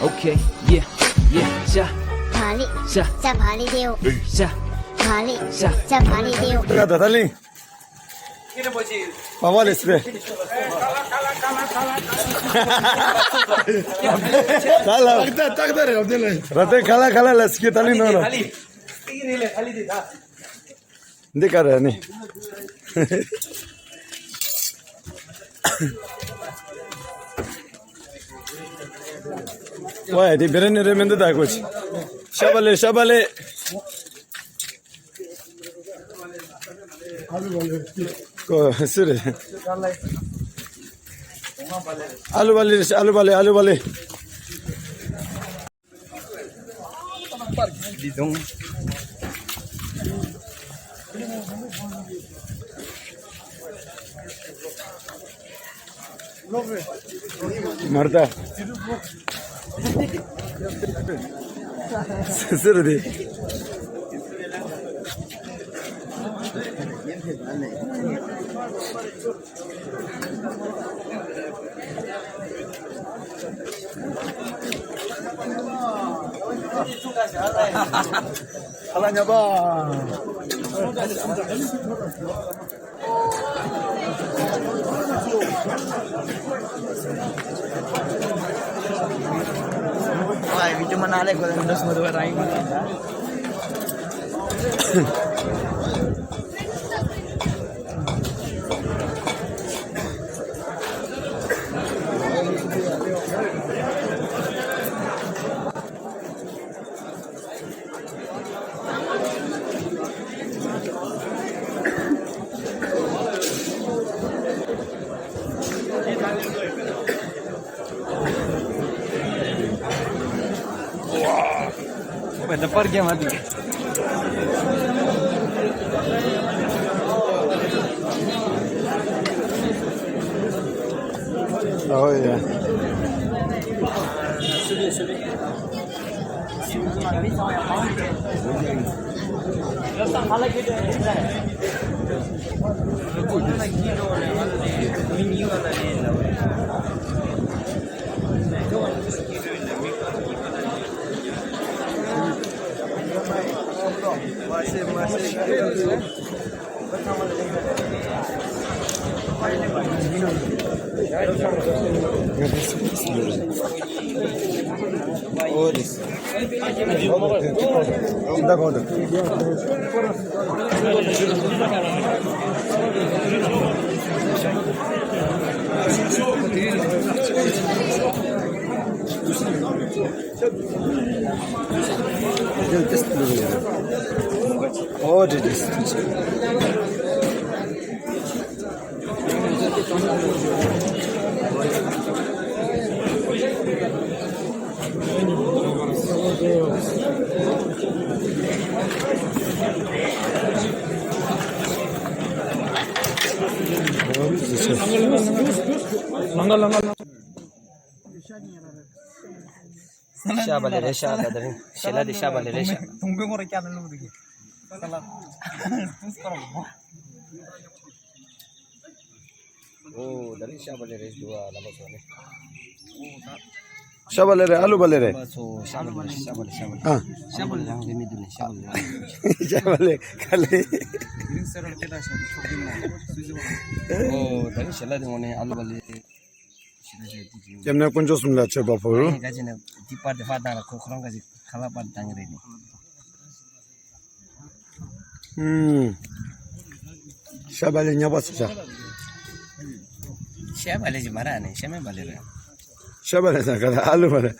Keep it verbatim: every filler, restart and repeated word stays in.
Okay, yeah, yeah, ཤ། བག་ལེབ། ཤ། ཤ་བག་ལེབ་དེའོ། ཤ། བག་ལེབ། ཤ། ཤ་བག་ལེབ་དེའོ། ད་ད་ད་ལིང་། པ་བ་ལེ་སི་པེ། ད་ལ། ཏག་ཏག་ཏག་ཏག་རེད་འོ་དེ་ལ། ར་ཏེ་ཁ་ལ་ཁ་ལ་ལ་སི་ཀེ་ད་ལིང་ནོ་ལ། འདི་ག་རེ་ནི། ཝའི་དེ་བེ་རེ་ནི་རེ་མི་འདུག་ད་གོ་ཆི། ཤ་བ་ལེ་ཤ་བ་ལེ། ཀོ་སི་རེ། ཨ་ལུ་བ་ལེ་ཨ་ལུ་བ་ལེ་ཨ་ལུ་བ་ལེ། མར་ད། སི་རེ་དེ། ཁ་ལག་ཉོ་པ། Oh, yeah. ཤ་བ་ལེ་རེད་ཤ་ད་དེ་རིང་ཞལ་ལག་དེ་ཤ་བ་ལེ་རེད་ཤ། ཨོ་ད་རིང་ཤ་བ་ལེ་རེད་འདུག་ཨ་རྣམ་པ་ཚོ་ནི། ཤ་བ་ལེ་རེད་ཨ་ལུ་བ་ལེ་རེད། རྣམ་པ་ཚོ་ཤ་བ་ལེ་ཤ་བ་ལེ་ཤ་བ་ལེ། ཨ། ཤ་བ་ལེ་རང་རེད་མི་འདུག་ནས་ཤ་བ་ལེ་རང་། ཤ་བ་ལེ་ག་ལེ། ཨོ་ད་རིང་ཞལ་ལག་དེ་ངོ་ནས་ཨ་ལུ་བ་ལེ། སྐྱབས་གནས་དཀོན་མཆོག་གསུམ་ལ་མཆོད་པ་ཕུལ། ཁ་ཅིག་ནས་དེ་པར་དེ་ཕར་བཏང་ལ་ཁོ་ཁོ་རང་ཁ་ཅིག་ཁ་ལག་པར་བཏང་གི་རེད་ནི། ཨུམ། ཤ་བ་ལེ་ཉག་པ་སུ་ཤ། ཤ་བ་ལེ་ཅི་མ་ར་ནི་ཤ་མེད་བ་ལེ་རེད། ཤ་བ་ལེ་ཟ་ག་ལ་ཨ་ལུ་བ་ལེ།